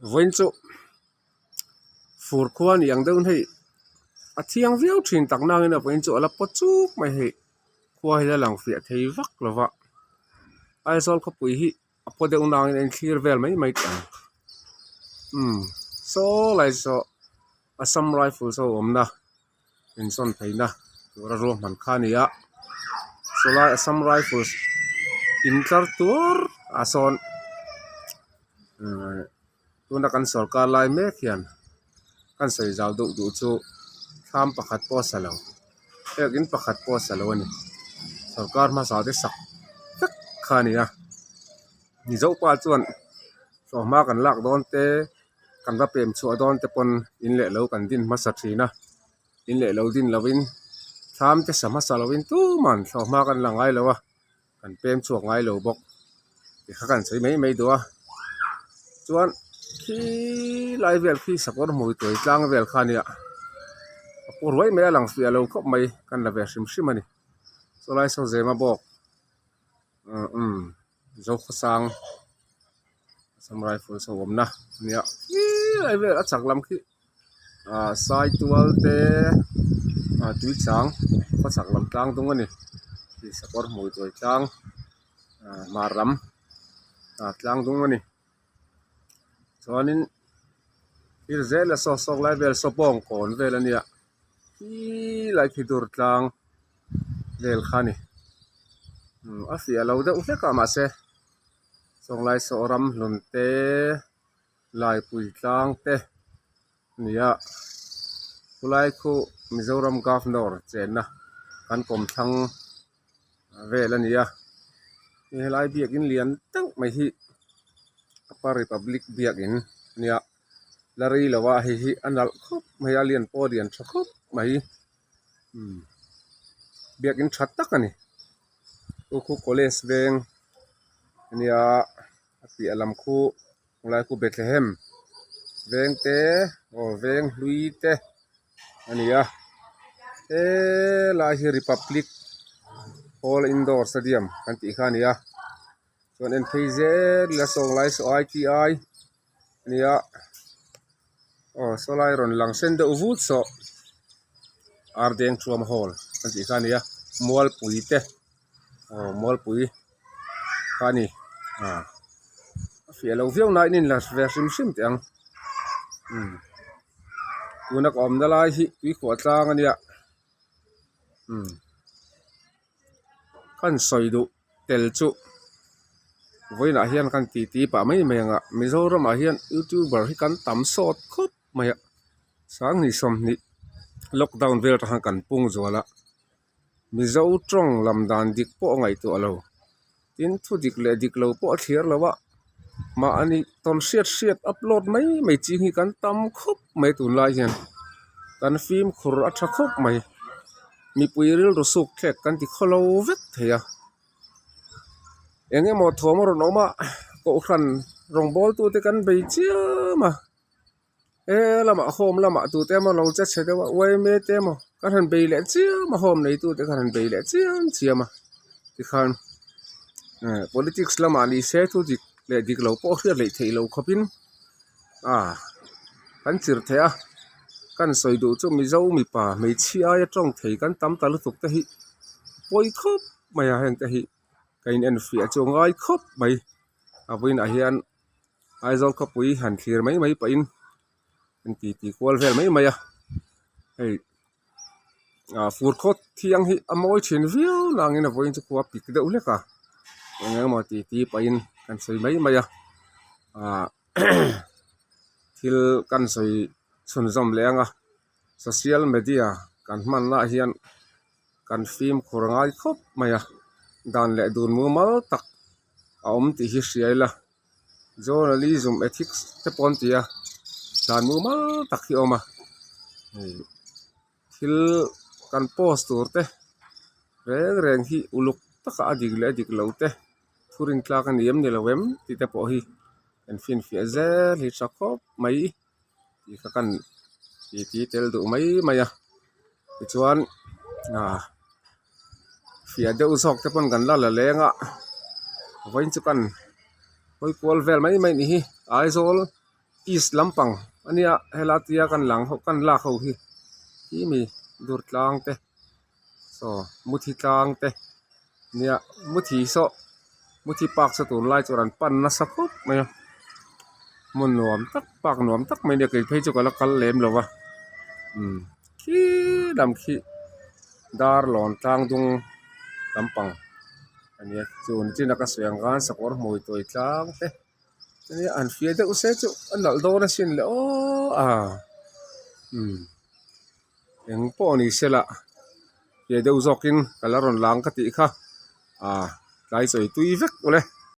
Vawiin chu fur khua ni ang deuh in hei a thiang viau thin tak nangin a vawiin chu a la paw chuk mai hei khua hi a lang fiah thei vak lo va Aizawl khawpui hi a paw deuh nangin a inthlir vel mai mai teh ang umm saw lai saw Assam Rifles ho awmna insawn pheina tura ruahman kha a ni a sawlai Assam Rifles in tlar tuar ah sawn ihh tuna kan sawrkar lai mek hian kan sawi zau deuh duh chu thlam pakhat pawh a sa lo heng in pakhat pawh a sa lo a ni sawrkar hmasa te sak vek kha a ni a mizopa chuan sawhma kan lak dawn te. Kan va pem chhuah dawn te pawn in leh lo kan din hmasa thin a, in leh lo din lovin thlam te sa hmasa lovin tuman thlawhhma kan la ngai lo a, kan pem chhuak ngai lo bawk ti kha kan sawi mai mai duh a, chuan khi lai vel khi sakawr hmui tuai tlang vel kha a nia a pu ruai mai a lang fiah lo khawp mai kan la ve hrim hrim a ni chulai saw zema bawk umm Zokhawsang. Assam Rifles ho awmna a nia khilai vel a chak lam khi ah saitual te ah tuichang khaw chak lam tlang dung a ni tih sakawr hmui tuai tlang ah hmar lam ah tlang dung a ni chuanin thil zel a saw sawk lai vel saw bawng kawn vel a nia khilai khi dur tlang vel kha a ni a fiah lo deuh hlek a mahse. Chawnglai sawh ram hlun te Laipui tlang te a ni a khulai khu Mizoram Governor chenna kan kawmthlang vel a ni a helai biakin lian deuh mai hi Upper Republic biakin a nia la rei lo a hei hi a nalh khawp mai a lian pawh a lian tha khawp mai umm biakin tha tak a ni. Chu khu college veng a nia a piah lam khu helai khu Bethlehem veng te aw veng hlui te a ni a helai hi Republic hall indoor stadium kan tih kha a ni a chuan en phei zel ila sawng lai saw I T I a nia aw saw lai rawn lang sen deuh vut saw Ardeng Thuam Hall kan tih kha a ni a Mualpui te aw Mualpui kha a ni ah a fiah lo viau nain in la ve hrim hrim teh ang umm tuna ka awmna lai hi tuikhuah tlang a nia umm kan sawi duh tel chu vawiinah hian kan titi pah mai mai ang a Mizoramah hian youtuber hi kan tam sawt khawp mai a sanghnih sawmhnih lockdown vel atang khan kan pung zual a Mizo tawng lam dan dik pawh a ngaihtuah lo tin thu dik leh dik lo pawh a thliar lo a mahni tawn hriat hriat upload mai mai ching hi kan tam khawp mai tunlai hian kan fimkhur a tha khawp mai mipui rilru suk thlek kan ti khawlo vek thei a eng emaw thawm a rawn awm a kohhran rawngbâwl tute kan bei chiam a. He lamah home lamah tute emaw lo che chhe deuh a yma te emaw kan han bei leh chiam a home nei tute khan han bei leh chiam chiam a tikhan eh politics lamah ni se thu dik leh dik lo pawh hriat leh theih loh khawpin ah kan chirh thei a kan sawi duh chu mizo mipa hmeichhia aia tawng thei kan tam ta lutuk te hi pawi khawp mai a heng te hi ka in enfiah chu a ngai khawp mai a vawiinah hian. Aizawl khawpui han thlir mai mai pahin an ti ti kual vel mai mai a hei ah fur khawt thiang hi a mawi thin viau nangin a vawiin chu khua pik deuh hlek a eng emaw ti ti pahin kan sawi mai mai a ah thil kan sawi chhunzawm leh ang a social media kan hmanna ah hian kan fimkhur ngai khawp mai a dan leh dun mumal tak a awm tih hi hria ila journalism ethics te pawh an ti a dan mumal tak hi a awm a hei thil kan post tur te reng reng hi uluk taka a dik leh a dik lo te thu rin tlak a ni em ni lo em tih te pawh hi kan finfiah zel hi tha khawp mai tih kha kan titi tel duh mai mai a tichuan ah fiah deuh zawk te pawn kan la la leng a vawiin chu kan hawi kual vel mai mai a nih hi Aizawl. East lampang ania helai tia kan lang ho kan lak ho hi khi mi dur tlang te saw muthi tlang te nia muthi saw muthi park saw tunlai chuan an pan nasa khawp mai a hmun nuam tak park nuam tak mai ania kei phei chu ka la kal lem lo va umm khi lam khi dar lawn tlang dung lampang ania chu nichin a ka sawi ang khan sakawr hmui tawi tlang te. Nia an fia deuh se chu a nalh dawn asin le aw a umm eng pawh ni se lah fia deuh zawkin ka la rawn lang ka tih kha ah tlai chawi tui vek ule.